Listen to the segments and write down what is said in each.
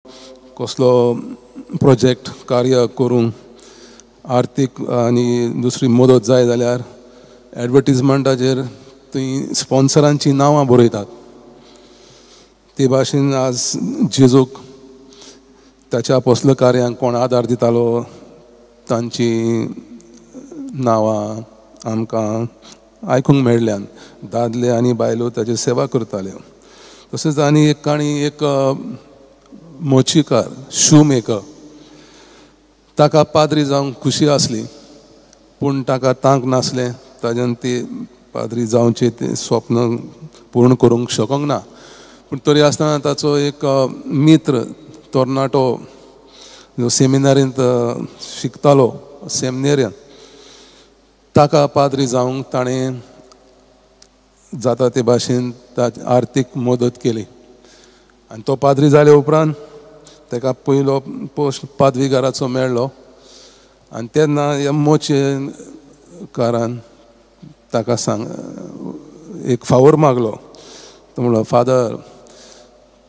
कसलो प्रोजेक्ट कार्य करूंक आर्थीक आनी दुसरी मदत जाय जाल्यार एडवर्टीजमेंटाचेर थंय स्पॉन्सरांची नांवां बरयतात. ते भाशेन आज जेजूक ताच्या आपोस्ल कार्यांक कोण आदार दितालो तांची नांवां आमकां आयकूंक मेळ्ळ्यान. दादले आनी बायलो ताची सेवा करताल्यो. तशेंच आनी एक काणी, एक मोचीकार, शू मेकर, ताका पाद्री जावंक खुशी आसली पूण ताका तांक नासलें. ताज्यान ती पाद्री जावचें तें स्वप्न पूर्ण करूंक शकूंक ना. पूण तरी आसतना ताचो एक मित्र तरणाटो जो सेमिनारींत शिकतालो, सेमिनेरियन, ताका पाद्री जावंक ताणें जाता ते भाशेन आर्थीक मदत केली. आनी तो पाद्री जाले उपरांत ताका पयलो पोस्ट पादवीगाराचो मेळ्ळो. आनी तेन्ना ह्या मोचेकारान ताका सांग एक फावोर मागलो. तो म्हणलो, फादर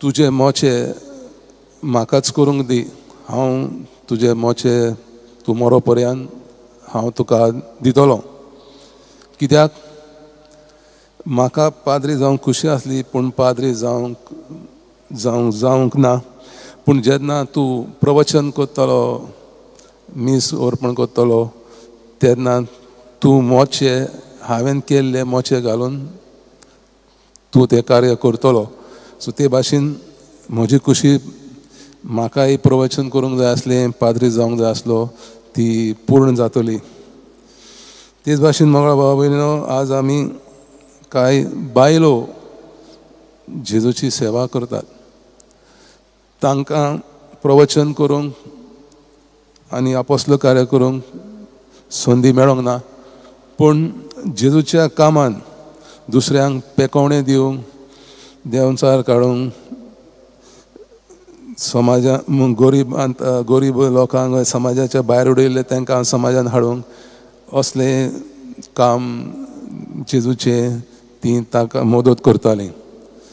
तुजे मोचे म्हाकाच करूंक दी, हांव तुजे मोचे तूं मरो पर्यंत हांव तुका दितलो. कित्याक म्हाका पाद्री जावंक खुशी आसली पूण पाद्री जावंक जावंक जावंक ना. पूण जेन्ना तूं प्रवचन करतलो, मीस अर्पण करतलो तेन्ना तूं मोचे हांवें केल्ले मोचे घालून तूं तें कार्य करतलो. सो ते भाशेन म्हजी खुशी म्हाकाय प्रवचन करूंक जाय आसलें, पाद्री जावंक जाय आसलो, ती पूर्ण जातली. तेच भाशेन मोगाळ भावा भयणीनो, आज आमी कांय बायलो जेजूची सेवा करतात. तांकां प्रवचन करूंक आनी आपोस्ल कार्य करूंक संदी मेळोंक ना, पूण जेजूच्या कामान दुसऱ्यांक पेकोवणें दिवंक, देंवचार काडूंक, समाजा गरीब गरीब लोकांक समाजाच्या भायर उडयल्ले तांकां समाजान हाडूंक, असलें काम जेजूचें ती तांकां मदत करतालीं.